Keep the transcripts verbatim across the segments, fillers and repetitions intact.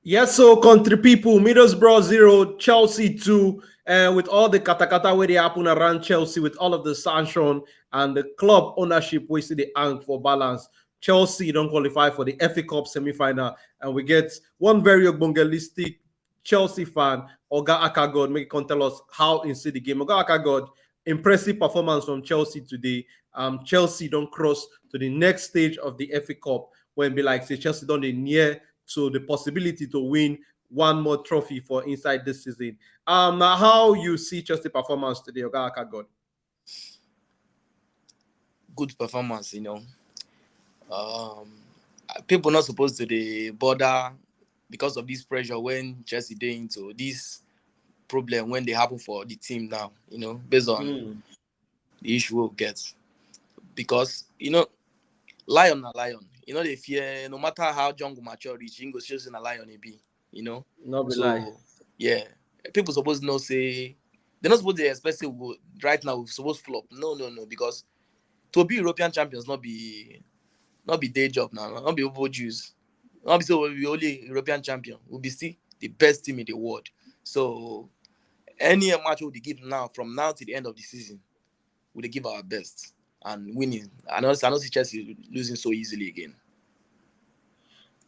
Yes, so country people, Middlesbrough zero, Chelsea two, and with all the katakata where they happen around Chelsea, with all of the sanction and the club ownership, we see the hang for balance. Chelsea don't qualify for the F A Cup semi-final, and we get one very ogbongelistic Chelsea fan, Oga Akagod, make come tell us how he see the game. Oga Akagod, impressive performance from Chelsea today. Um, Chelsea don't cross to the next stage of the F A Cup when be like say Chelsea don't dey near to the possibility to win one more trophy for inside this season. Um, now how you see Chelsea performance today, Oga Akagod? Good performance, you know. Um, people not supposed to dey bother because of this pressure when Chelsea dey into this problem when they happen for the team now, you know, based on Mm. the issue we get. Because, you know, lion na lion. You know, they fear, no matter how jungle mature reach, he go show say na lion he be, you know. No be So, lie. yeah, people supposed to know say they're not supposed to expect say we go, right now we supposed flop. No, no, no, because to be European champions not be not be day job now, not be obo juice. Not be so we be only European champion. We'll be still the best team in the world. So any match we dey give now, from now to the end of the season, we dey give our best and winning. I know I don't see Chelsea losing so easily again.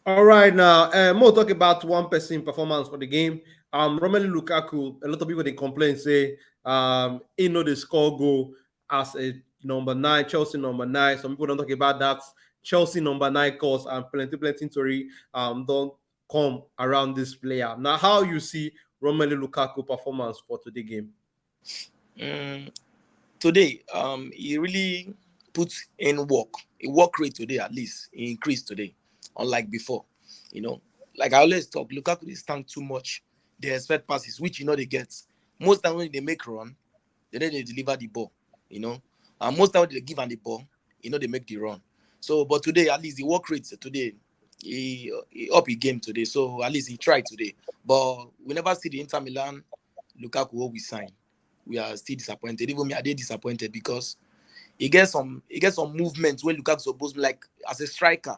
All right, now uh, more talk about one person performance for the game. Um, Romelu Lukaku. A lot of people they complain say um he know they score goal as a number nine, Chelsea number nine. Some people don't talk about that. Chelsea number nine cause and plenty plenty story um don't come around this player. Now, how you see Romelu Lukaku performance for today game? Mm, today, um, he really puts in work. He work rate today at least he increased today, unlike before. You know, like I always talk, Lukaku dey stand too much. They expect passes, which you know they get. Most time when they make run, they don't dey deliver the ball. You know, and most time when they give am the ball, you know they make the run. So, but today at least the work rate today, he he up his game today. So at least he tried today. But we never see the Inter Milan Lukaku who we sign. We are still disappointed. Even me, I dey disappointed because he get some he get some movement where Lukaku supposed to, like, as a striker.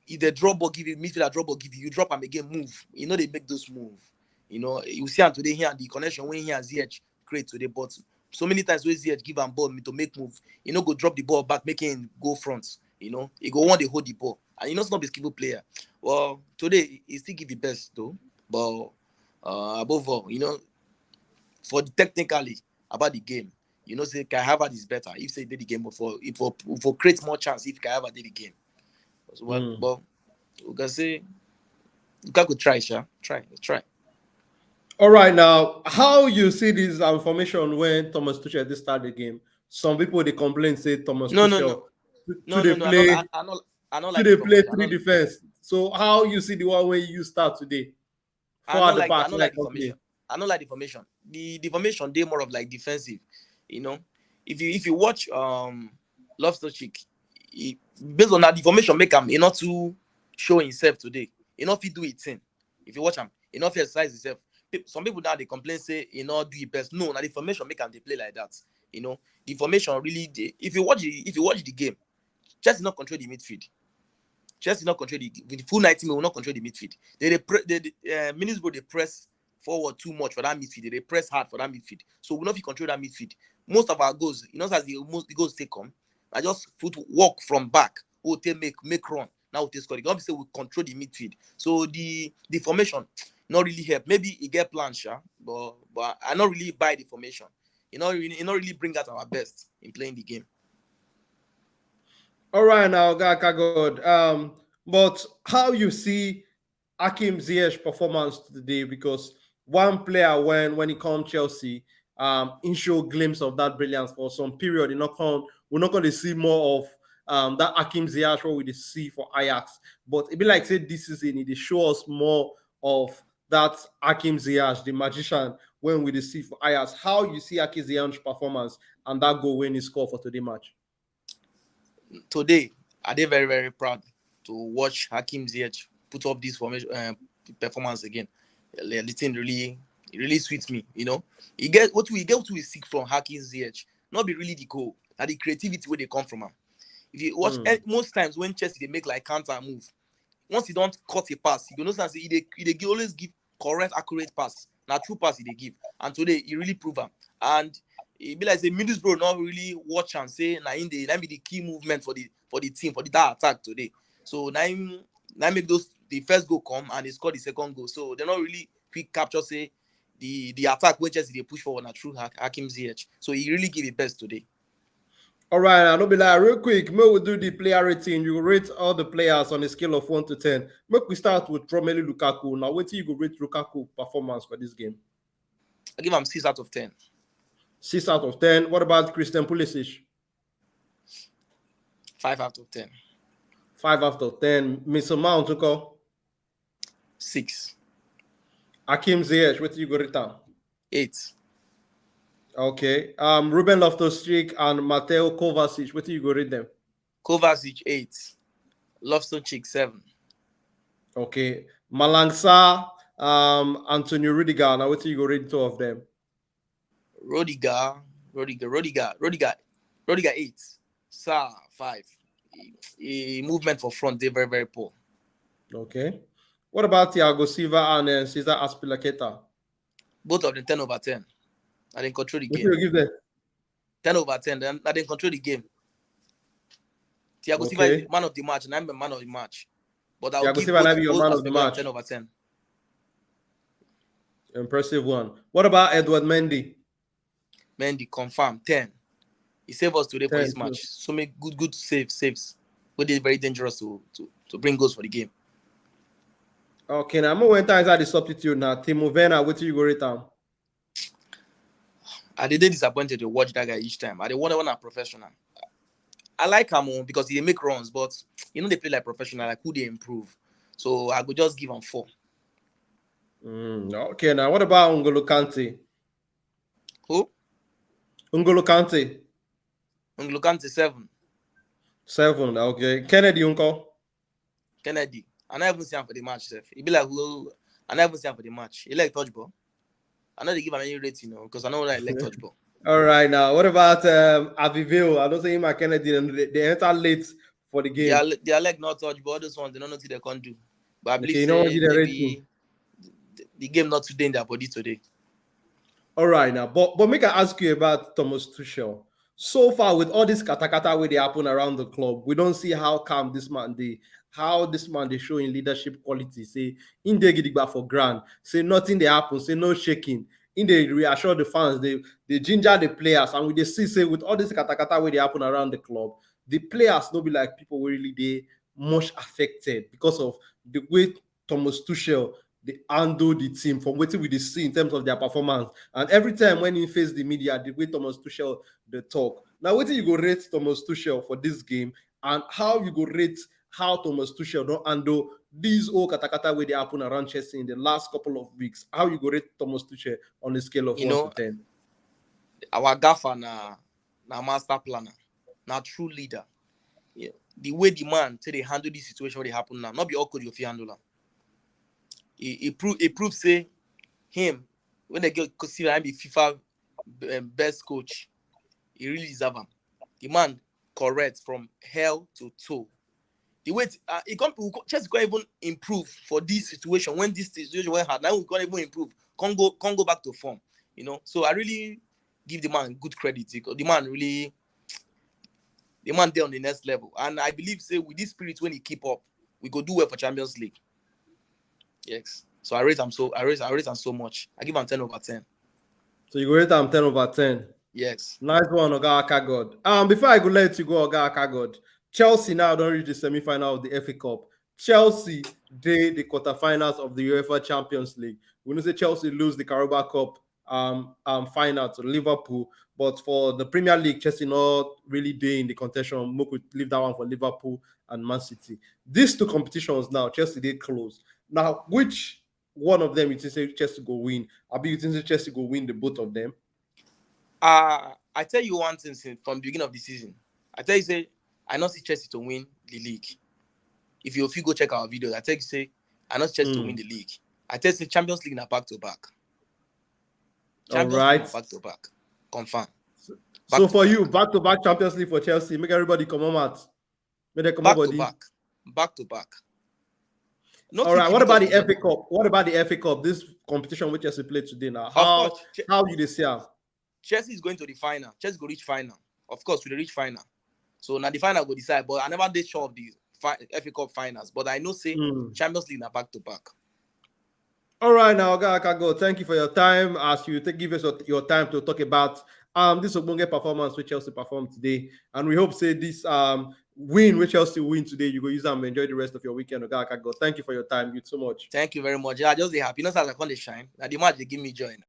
If the drop ball give you, midfielder drop ball give you, you drop am again, move. You know they make those move. You know, you see am today here and the connection when he and Ziyech create today, but so many times when Ziyech give am ball to make move, you know, go drop the ball back, make him go front. You know, he go want to hold the ball, and you know it's not a skillful player. Well, today he still give the best though, but uh, above all, you know, for the technically about the game, you know, say Kai Havertz is better if say did the game for if for for create more chance if Kai Havertz did the game. So, well, Mm. but we can say Lukaku try, sha, try, try. All right, now how you see this um, formation when Thomas Tuchel did start the game? Some people they complain say Thomas No, no, Tuchel no. to, No, to no, they no. I play don't, I, I don't, I don't to like they the play formation. I three don't, defense. So how you see the one where you start today? I Four don't at the like, I back, don't like like the okay. formation. I don't like the formation. The the formation they more of like defensive. You know, if you if you watch um Loftus-Cheek, he, based on that the formation make him he not to show himself today. He not fit do it thing. If you watch him, he not fit exercise himself. Peop- Some people now they complain say he not do it best. No, now the formation make him they play like that. You know, the formation really. Dey, if you watch the if you watch the game, Chelsea not control the midfield. Chelsea not control the with the full ninety minutes will not control the midfield. They they, pre, they, they uh, Middlesbrough they press forward too much for that midfield. They, they press hard for that midfield. So we not fit control that midfield. Most of our goals, you know, as the most the goals take come, I just foot walk from back. Who take make make run. Now we take score. You don't say we control the midfield. So the the formation not really help. Maybe he get plan, sha, but but I not really buy the formation. You know, you, you not really bring out our best in playing the game. All right, now, Gaka God. Um, but how you see Hakim Ziyech performance today? Because one player when when he come Chelsea, um, he show glimpse of that brilliance for some period. You know, come we're not going to see more of um that Hakim Ziyech what we dey see for Ajax. But it be like say this season it dey show us more of that Hakim Ziyech, the magician, when we dey see for Ajax. How you see Hakim Ziyech performance and that goal when he score for today match? Today, I dey very very proud to watch Hakim Ziyech put up this formation uh, performance again. The, the thing really it really sweets me. You know, you get what we get what we seek from Hakim Ziyech. Not be really the goal, that the creativity where they come from. Am. If you watch Mm. eh, most times when Chelsea they make like counter move, once he don't cut a pass, you know something. He dey he dey always give correct, accurate pass. Now true pass he dey give, and today he really prove am. And e be like say Middlesbrough not really watch and say na in the let me the key movement for the for the team for the that attack today. So now him now make those the first goal come and he scored the second goal. So they're not really quick capture say the the attack wey Chelsea dey push forward na through Hakim Ziyech. So he really give a best today. All right, I don't be like real quick. May we do the player rating. You rate all the players on a scale of one to ten. Make we start with Romelu Lukaku. Now, wait till you go rate Lukaku performance for this game. I give him six out of ten. Six out of ten. What about Christian Pulisic? Five out of ten. Five out of ten. Mason Mount, okay? Six. Hakim Ziyech, what do you go rate down? Eight. Okay. Um, Ruben Loftus-Cheek and Mateo Kovacic, what do you go rate them? Kovacic eight. Loftus-Cheek seven. Okay. Malang Sarr, um, Antonio Rudiger. Now, what do you go rate two of them? Rudiger, Rudiger, Rudiger, Rudiger, Rudiger eight. Sarr five. He, he movement for front they very very poor. Okay. What about Thiago Silva and uh, Cesar Azpilicueta? Both of them ten over ten. I didn't control the What game. do you give them? Ten over ten. Then I didn't control the game. Thiago Silva Okay. is man of the match, and I'm a man of the match. But I'll Thiago give Silva both, na be your both man of the Azpilicueta match. ten over ten. Impressive one. What about Edward Mendy? Mendy confirm ten. He saved us today for Ten, this too. match. So many good good save saves. But it's very dangerous to, to to bring goals for the game. Okay, now I'm gonna enter inside the substitute now. Timo Werner, what do you go rate him? I dey dey disappointed to watch that guy each time. I dey wonder when I'm professional. I like him oh, because he dey make runs, but you know they play like professional, like who they improve. So I go just give him four. Mm, okay, now what about N'Golo Kante? Who? N'Golo Kante, N'Golo Kante seven. Seven. Okay, Kennedy, uncle. Kennedy. I never even see him for the match, sef. He be like who I never even see him for the match. He like touch ball. I know they give him any rating, you know, because I know I like touch ball. All right, now what about um, Avivio? I don't say him and Kennedy, and they, they enter late for the game. Their, their leg not touch, but all those ones they don't know what they can do. But I believe Okay, you know what say they maybe the, the game not today in their body today. All right, now, but but make I ask you about Thomas Tuchel. So far, with all this katakata where they happen around the club, we don't see how calm this man dey, how this man dey show in leadership quality. Say in dey gidigba for ground, say nothing they happen, say no shaking. In dey reassure the fans, they they ginger the players, and we dey see say with all this katakata where they happen around the club, the players no be like people wey really dey much affected because of the way Thomas Tuchel dey handle the team from wetin we dey see in terms of their performance. And every time when he face the media, the way Thomas Tuchel dey talk. Now, wetin you go rate Thomas Tuchel for this game, and how you go rate how Thomas Tuchel don handle these whole katakata wey dey happen around Chelsea in the last couple of weeks? How you go rate Thomas Tuchel on a scale of You one know, to ten? Our gaffer na na master planner, na true leader. Yeah. The way the man take dey handle this situation wey dey happen now, not be all coach go fit handle am. He he prove he prove say him when they get consider him be FIFA um, best coach, he really deserve am. The man correct from hell to toe. The way uh, he come Chelsea can even improve for this situation when this situation went hard. Now we can't even improve. Can't go can't go back to form. You know, so I really give the man good credit because the man really the man there on the next level. And I believe say with this spirit when he keep up, we go do well for Champions League. Yes. So I rate him so I rate I rate him so much. I give him ten over ten. So you go rate him ten over ten. Yes. Nice one, Oga Akagod. Um, before I go let you go, Oga Akagod, Chelsea now don't reach the semi-final of the F A Cup. Chelsea dey the quarterfinals of the UEFA Champions League. We know say Chelsea lose the Carabao Cup um, um final to Liverpool, but for the Premier League, Chelsea not really dey in the contention. Make we leave that one for Liverpool and Man City. These two competitions now, Chelsea dey close. Now, which one of them you think say Chelsea go win? Abi you think say Chelsea go win the both of them? Uh, I tell you one thing since from the beginning of the season. I tell you say I not see Chelsea to win the league. If you if you go check our videos, I tell you say I not see Chelsea to Mm. win the league. I tell you say Champions League na back to back. All Champions League right. na back to back. Confirm. So for you, back to back Champions League for Chelsea, make everybody come on out. Make them come Back on to body. Back. Back to back. No All right. What about the F A F A Cup? What about the F A Cup? This competition which Chelsea played today now. Of How course, Che- how you dey see am? Chelsea is going to the final. Chelsea go reach final. Of course, we dey reach final. So now the final go decide. But I never dey sure of the fi- F A Cup finals. But I know say Hmm. Champions League na back to back. All right, now, Oga Akago, thank you for your time as you take give us your, your time to talk about um this Ogbonge performance which Chelsea performed today, and we hope say this um win which Chelsea win today, you go use am enjoy the rest of your weekend, Oga Akago. Thank you for your time. You so much. Thank you very much. Yeah, I just dey happy. You know, as I come dey shine. Now the match dey give me joy.